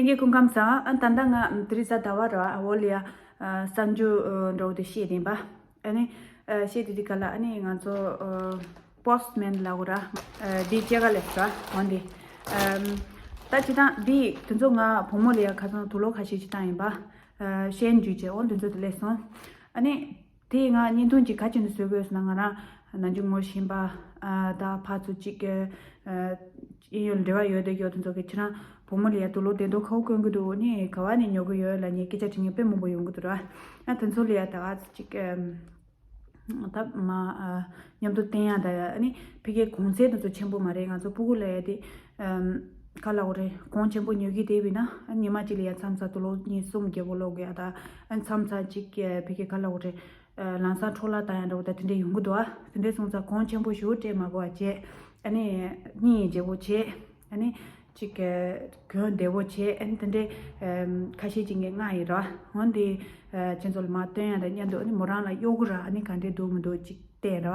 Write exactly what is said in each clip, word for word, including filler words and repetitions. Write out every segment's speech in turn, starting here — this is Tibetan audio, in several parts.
ཡེ་སྐུ་ཁམས་བཟང་། ཨ་ད་ལྟ་ང་དེ་རིང་གཟའ་ཟླ་བ་ར། ཨ་འོ་ལ་ཡ་ཨ་གསར་འགྱུར་ཨ་འདྲ་བོ་དེ་བཤད་དེ་ཡིན་པ། ཨ་ནི་ཨ་བཤད་དེ་དེ་ག་ལ་ཨ་ནི་ང་ཚོ་ཨ་པོ་སི་ཊི་མེན་ལབ་དགོས་ར། ཨ་འདི་སྐྱེལ་ག་སླེབས་སོང་། འོ་འདི་ཨམ་ད་སྤྱིར་བཏང་འདི་དེ་ཚོ་ང་བུ་མོ་ལ་ཡ་ཁ་སང་དུག་ལོག་ཁ་ཤས་ཅིག་བཏང་ཡིན་པ། ཨ་ཤན་འཇུས་བྱས་འོ་དེ་ཚོ་དེ་སླེབས་སོང་། ཨ་ནི། དེ་ང་བརྙན་ཐུང་ཅིག་ག་ཅི་ནས་བཟོ་དགོས་ཟེར་ན། ང་རང་ནམ་རྒྱུན་ངོ་ཤེས་པ་ཨ་དང་ཕར་ཚུར་ཅིག་ཨ་ཨིན་ཡོད་འབྲེལ་བ་ཡོད་དེ་ཡོད་དེ་ཚོ་གི་ཁྱེད་རང་བུ་མོ་ལ་ཡ་དུག་ལོག་དེ་འདྲ་ཁ་བོ་གོན་གི་འདུག་ནི་ག་བ་ནས་ཉོ་གི་ཡོད་ལབ་ནས་སྐད་ཆ་དྲི་མཁན་དཔེ་མང་པོ་ཡོང་གི་འདུག་ར། ཨ་དེ་ཚོ་ལ་ཡ་ད་ག་ཅིག་ཨ་ད་མ་ཨ་མཉམ་དུ་བསྟན་ཡ་ད་ཡ། ཨ་ནི་ཕ་གིའི་གོང་ཚད་དེ་ཚོ་ཆེན་པོ་མ་རེད། ང་ཚོ་སྤུ་གུ་ལ་ཡ་དེ་ཨམ་ག་ལབ་དགོས་རེད། གོང་ཆེན་པོ་ཉོ་གི་བསྡད་པ་ཡིན་ན། ཨ་ཉི་མ་གཅིག་ལ་ཡ་མཚམས་མཚམས་དུག་ལོག་གཉིས་གསུམ་བརྒྱ་པོ་ལོག་གི་ཡ་ད། ཨ་མཚམས་མཚམས་ཅིག་ཨ་ཕ་གི་ག་ལབ་དགོས་རེད། ཨ་ལམ་སང་འཕྲོ་བརླག་བཏང་ཡ་འདྲ་བོ་ད་དེ་འདྲ་ཡོང་གི་འདུག་ཨ་དེ་འདྲ་སོང་ཙང་གོང་ཆེན་པོ་ཞེ་པོ་སྤྲད་མ་དགོས་པ་བྱས། ཨ་ནི་སྙིང་རྗེ་པོ་བྱས། ཨ་ནི་ཅིག་གི་གྱོན་བདེ་པོ་བྱས། ཨ་ནི་དེ་འདྲ་ཨམ་ཁ་ཤས་ཅིག་ངས་མངགས་ཡིན་ར། འོན་ཏེ་ཨ་ཁྱེད་ཚོ་ལ་མར་སྟོན་ཡ་དང་མཉམ་དུ། ཨ་ནི་མོ་རང་ལ་གཡོག་གི་ར། ཨ་ནི་ག་འདྲ་འདུག་མི་འདུག་ཅིག་བལྟས་ར།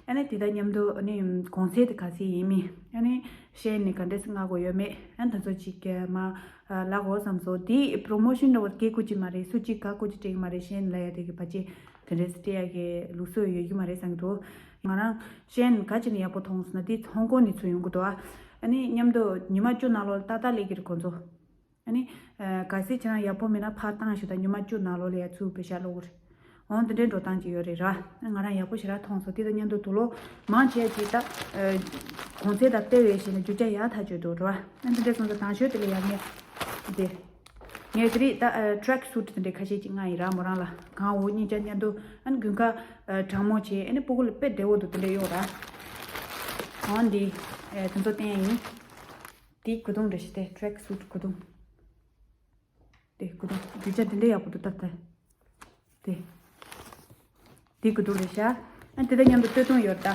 ཨ་ནི་དེ་དང་མཉམ་དུ་ཨ་ནི་གོང་ཚད་དེ་ག་ཚད་ཡིན་མིན། ཨ་ནི་ཤན་ནས་ག་འདྲ་སེ་མངགས་དགོས་ཡོད་མེད། ཨ་ནི་དེ་ཚོ་ཅིག་གི་མར་ཨ་ལབ་དགོས་བསམ་སོང་། དེ་པོ་རོ་མོ་ཤན་འདྲ་བོ་སྐད་ཁུ་ཅིག་མ་རེད། སུ་གཅིག་ག་ཁུ་ཅིག་སྤྲད་ཀྱི་མ་རེད། ཤན་ལབ་ཡ་དེ་གི་ཕལ་ཆེར་དེ་འདྲ་སེ་སྤྲད་ཡ་གི་ལུགས་སྲོལ་ཡོད་ཀྱི་མ་རེད་བསམ་གྱི་འདུག་ང་རང་ཤན་ག་ཅི་ནས་ཡག་པོ་མཐོང་སོང་ན། དེ་ཧོང་ཀོང་ནས་ཚུར་ཡོང་གི་འདུག་ཨ་ནི་མཉམ་དུ་ཉི་མ་བཅུ་ནང་ལོགས་ལ་ཏག་ཏག་སླེབས་ཀྱི་རེད་ཁོང་ཚོ། ཨ་ནི་ཨ་གལ་སྲིད་ཁྱེད་རང་ཡག་པོ་མེད་ན་ཕར་བཏང་ཞིག་དང་། ཉི་མ་བཅུ་ནང་ལོགས་ལ་ཡ་ཚུར་པེ་ཤ་སློག་གི་རེད། འོང་དེ་འདྲའི་འགྲོ་སྟངས་ཅིག་ཡོད་རེད་ར། ང་རང་ཡག་པོ་ཞེ་དྲག་མཐོང་སོང་། དེ་དང་མཉམ་དུ་དུག་ལོག་མང་ཆེ་ཅིག་ད་ཨ་གོང་ཚད་དང་དཔེ་བས་བྱས་ན་རྒྱུ་ཆ་ཡག་ཐག་ཆོད་འདུག་ར། ཨ་དེ་འདྲ་སོང་ཙང་དང་ཤོས་དེ་ལ་ཡ་ངས་དེ་ངས་དེ་རིང་ད་ཨ་ཊྲེག་སུཊ་དེ་འདྲའི་ཁ་ཤས་ཅིག་མངགས་ཡིན་ར། མོ་རང་ལ་གང་འོ་གཉིས་ཆ་མཉམ་དུ། ཨ་ནི་དགུན་ཁ་ཨ་གྲང་མོ་བྱས། ཨ་ནི་སྤུ་གུ་ལ་དཔེ་བདེ་བོ་འདུག་དེ་འདྲ་ཡོད་ར། འོང་འདི་ཨ་དེ་ཚོ་བསྟན་ཡ་ཡིན། དེའི་གོས་ཐུང་རེད་ཤག་སྟེ། ཊྲེག་སུཊ་གོས་ཐུང་། དེ་གོས་ཐུང་རྒྱུ་ཆ་དེ་འདྲ་ཡག་པོ་འདུག་ད་ལྟ། དེ། དེའི་གོས་ཐུང་རེད་ཤག་ཨ་དེ་དང་མཉམ་དུ་སྟོད་ཐུང་ཡོད་ད།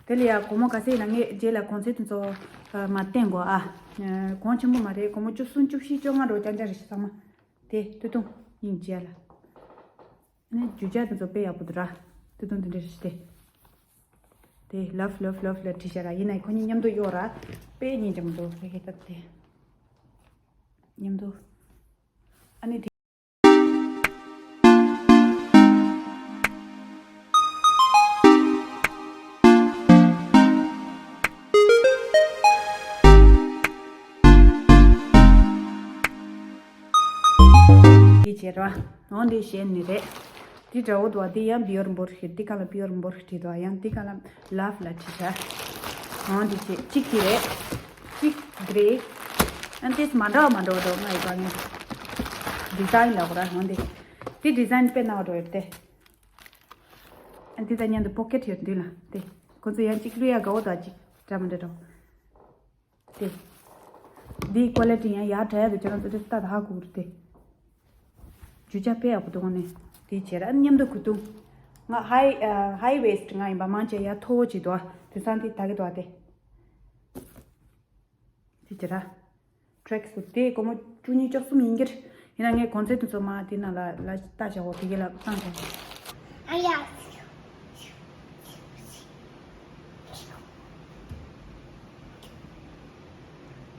དེ་ལ་ཡ་སྒོར་མོ་ག་ཚད་ཡིན་ན། ངས་རྗེས་ལ་གོང་ཚད་དེ་ཚོ་མར་བསྟན་དགོས་ཨ། གོང་ཆེན་པོ་མ་རེད། སྒོར་མོ་བཅུ་གསུམ་བཅུ་བཞི་བཅོ་ལྔ་འགྲོ་རྐྱང་རྐྱང་རེད་ཤག་ཚང་མ། དེ་སྟོད་ཐུང་སྙིང་རྗེ་ལ། ཨ་ནི་རྒྱུ་ཆ་དེ་ཚོ་དཔེ་ཡག་པོ་འདུག་ར། དེ་དང་དེ་འདྲ་རེད་དེ། དེ་ལབ་ལབ་ལབ་ལབ་བྲིས་བཞག་ར། ཡིན་ནའི་ཁོ་གཉིས་མཉམ་དུ་གཡོག་ར། དཔེ་སྙིང་རྗེ་མོ་འདུག་ཕ་གི་སྟབས་དེ། མཉམ་དུ། ཨ་ནི་དེ། འདི་བྱས་ར། འོ་འདི་གཞན་ནི་རེད། འདི་འདྲ་བོ་འདུག་བ། འདི་ཡང་པིའུར་འབོར་ཞིག་འདི་ག་ལ་པིའུར་འབོར་བྲིས་འདུག་བ། ཡང་འདི་ག་ལ་ལབ་ལ་བྲིས་ཤག་འོ་འདི་བྱས་གཅིག་འདི་རེད། གཅིག་འདི་རེད། ཨ་འདིས་མ་འདྲ་བ་མ་འདྲ་བ་འདུག་ང་ཡི་བ་ངས་ཌི་ཛའིན་ལབ་དགོས་ར། འོ་འདི། འདི་ཌི་ཛའིན་དཔེ་སྣང་བ་འདྲ་བོ་ཡོད་དེ། ཨ་འདི་དང་མཉམ་དུ་པོ་ཀེཊ་ཡོད་འདུག་ལ་དེ། ཁོ་ཚོ་ཡང་གཅིག་བླུག་ཡ་དགའ་བོ་དང་གཅིག་འདྲ་མི་འདྲ་འདྲ་བོ། དེ། འདིའི་ཀོ་ལི་ཊི་ཡང་ཡག་དྲག་ཡ་འདུག་ཁྱེད་རང་ཚོ་དེ་ལྟ་ད་ཧ་གོ་གི་རེད་དེ། རྒྱུ་ཆ་དཔེ་ཡག་པོ་འདུག་ནས། དེ་བྱས་ར་མཉམ་དུ་གོས་ཐུང་། ང་ཧའི་ཨ་ཧའི་ཝེ་སི་ཊི་མངགས་ཡིན་པ། མང་ཆེ་ཡ་མཐོ་བོ་ཅིག་འདུག་ཨ། དེང་སང་དེ་ད་གི་འདུག་ཨ་དེ། དེ་བྱས་ར། ཊྲེག་སུཊ་དེ་སྒོར་མོ་བཅུ་གཉིས་བཅུ་གསུམ་ཡིན་གྱི་རེད། ཡིན་ན་ངས་གོང་ཚད་དེ་ཚོ་མར་དེ་ནང་ལ་ལ་ལྟ་བྱའོ། དེ་ག་ལ་བཏང་བྱའོ། ཨ་ཡ།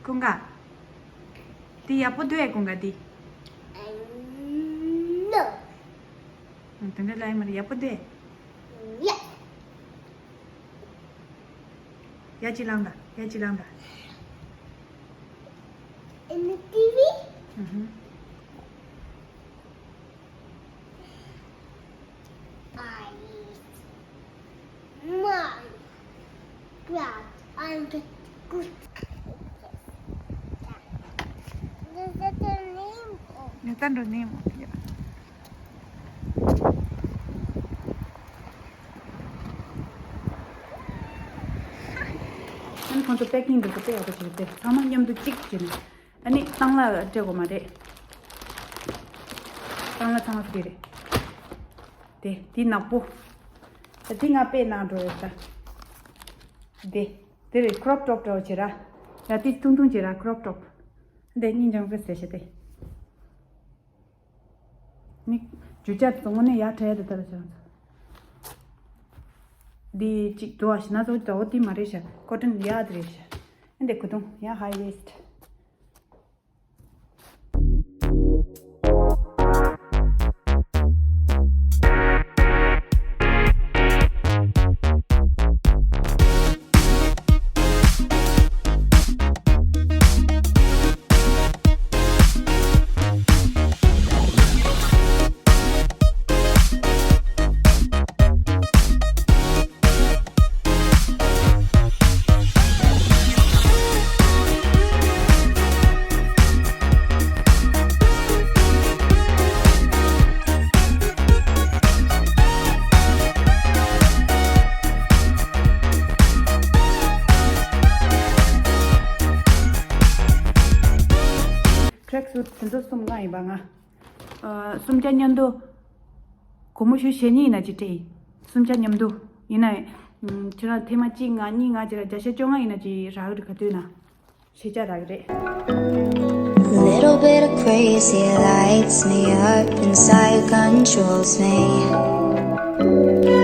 ཀུན་དགའ། འདི་ཡག་པོ་འདུག་ཨེ་ཀུན་དགའ་འདི། ཨ་ནོ། ཨ་དེ་འདྲ་ལབ་ཡ་མ་རེད། ཡག་པོ་འདུག་ཨེ། ཡ། ཡ་གཅིག་ལངས་དང་། ཡ་གཅིག་ལངས་དང་། In the T V? ཨུ་ཧུ། I eat my bread and get good. Is that the name of? Is that the name of? Yeah. ཨ་ནི་ཁོང་ཚོ་པེ་ཀིང་འདི་ཚོ་དཔེ་ཡག་པོ་བྱས་ཏེ། ཚང་མ་མཉམ་དུ་གཅིག་བྱས་ནས། ཨ་ནི་སྟེང་ལ་སྤྲད་དགོས་མ་རེད། སྟེང་ལ་ཚང་མ་ཕུད་རེད། དེ་དེ་ནག་པོ། ད་དེ་ང་དཔེ་ནང་འགྲོ་ཡོད་ད། དེ། དེ་རེད། ཁྲོབ་ཊོབ་འདྲ་བོ་བྱེད་ར། ཡ་དེ་ཐུང་ཐུང་བྱེད་ར། ཁྲོབ་ཊོབ། འདི་སྙིང་རྗེ་མོ་དཔེ་ཟེར་ཤེས་ཏེ། ནི། རྒྱུ་ཆ་བཙོང་ནས་ཡར་བྲལ་དུ་ལྟར་བྱ། འདི་གཅིག་འདུག་ཨ། ཤི་ན་ཚོ་འདྲ་བོ་དེ་མ་རེད་ཤག་ཀོ་ཊོན་ཡག་དེ་རེད་ཤག་འདི་གོས་ཐུང་ཡ་ཧའི་ཝེ་སི་ཊི། track suit དེ་ཚོ་གསུམ་ལྔ་ཡིན་པ་ང་། ཨ། གསུམ་ཆ་མཉམ་དུ། སྒོར་མོ་ཞུ་ཞེ་གཉིས་ཡིན་ན་ཅིག་སྤྲད་ཡིན། གསུམ་ཆ་མཉམ་དུ། ཡིན་ན། ཁྱེད་རང་ཐེངས་མ་གཅིག་ང་གཉིས་ང་ཅིག་ར་བརྒྱ་ཆ་བཅོ་ལྔ་ཡིན་ན་ཅིག་རག་གི་རེད། ག་དུས་ན་ཞེ་ཆ་རག་གི་རེད། Little bit of crazy lights me up, inside controls me.